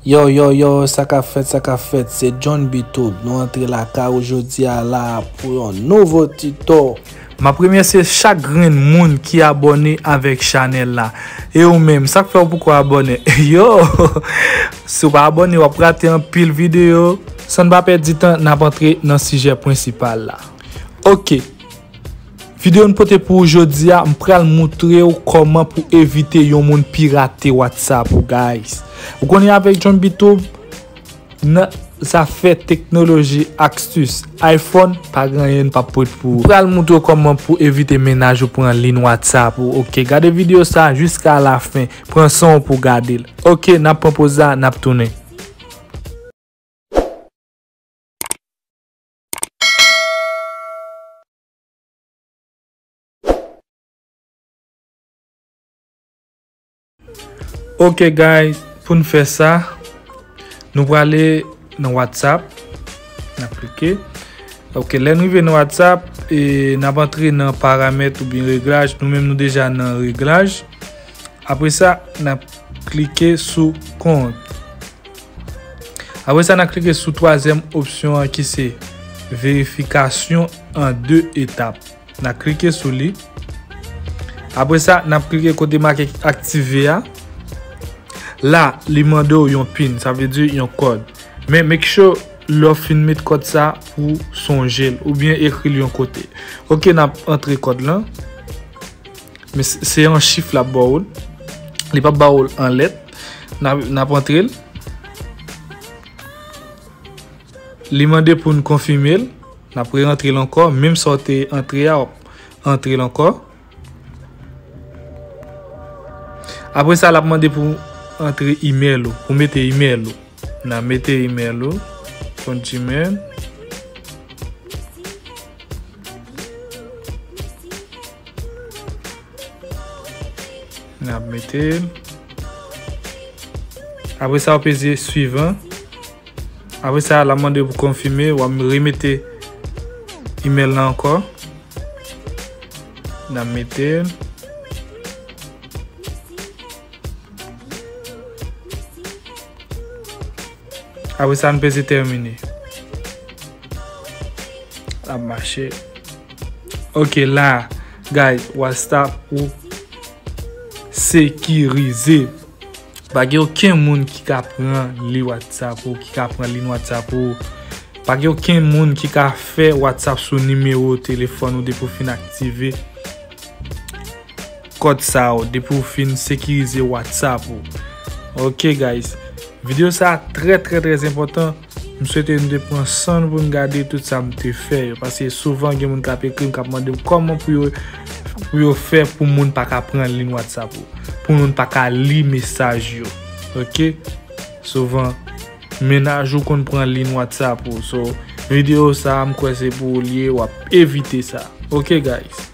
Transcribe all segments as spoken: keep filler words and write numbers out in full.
Yo, yo, yo, sa k ap fèt, sa k ap fèt, se John B Tube. Nou antre lakay ou jodi a la pou yon nouvo tito. M ap remèsye chak grenn moun ki abòne avèk chanèl la. E ou menm, sa k fè w poko abòne? Yo! Si w pa abòne, w ap rate anpil videyo. San n pa pèdi tan, n ap antre nan sijè prensipal la. Ok. Videyo n pote pou ou jodi a, m pral moutre w kòman pou evite yon moun pirate WhatsApp ou, guys. Ou konnen avèk John B Tube, nan zafè teknoloji, astuce, iPhone, pa gen anyen n p ap pot pou ou. M pral moutre w kòman pou evite mennaj ou pran liy WhatsApp ou. Ok, gade videyo sa jiska lafen. Pran san w pou w gade l. Ok, n ap pran poz la, n ap tounen. Ok, guys, pou n fè sa, nou prale nan WhatsApp. N ap klike. Ok, lè n rive nan WhatsApp, e n ap antre nan paramèt oubyen reglaj. Nou menm, nou deja nan reglaj. Apre sa, n ap klike sou kont. Apre sa, n ap klike sou twazyèm opsyon an ki se verifikasyon an de etap. N ap klike sou li. Apre sa, n ap klike kote make aktive a. La, li mande w yon pin, sa vle di yon kòd. Men make sure lè w fin met kòd sa pou w sonje l oubyen ekri l yon kote. Ok, n ap antre kòd lan. Men se, se an chif l ap ba w. Li p ap ba w l an lèt. N ap, n ap antre l. Li mande pou n konfime l. N ap re-antre l ankò. Menm sa w te antre a, w ap antre l ankò. Apre sa, l ap mande pou antre imèl ou, pou mete imèl ou. N a mete imèl ou, kont Gmail. N ap mete l. Apre sa, w peze swivan. Apre sa, l ap mande pou konfime, w ap remete imèl la ankò. N ap mete l. Apre sa, n peze tèmine. L ap mache. Ok, la, guys, WhatsApp ou sekirize. Pa gen okenn moun ki ka pran liy WhatsApp ou, ki ka pran liy WhatsApp ou. Pa gen okenn moun ki ka fè WhatsApp sou nimewo telefòn ou depi w fin aktive kòd sa yo, depi w fin sekirize WhatsApp ou. Ok, guys. Videyo sa a trè, trè, trè enpòtan. M swete nou te pran san nou pou n gade tout sa m te fè yo. Paske souvan gen moun k ap ekri m, k ap mande m kòman pou yo, pou yo fè pou moun pa ka pran liy WhatsApp ou. Pou moun pa ka li mesaj yo. Ok? Souvan, mennaj ou konn pran liy WhatsApp ou. So, videyo sa a, m kwè se pou ou l ye, w ap evite sa. Ok, guys?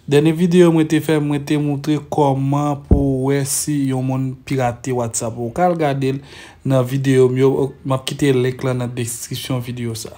Dènye videyo mwen te fè, mwen te moutre kòman pou w wè si yon moun pirate WhatsApp ou. Ou ka al gade l nan videyo m yo, m ap kite link lan nan deskripsyon videyo sa.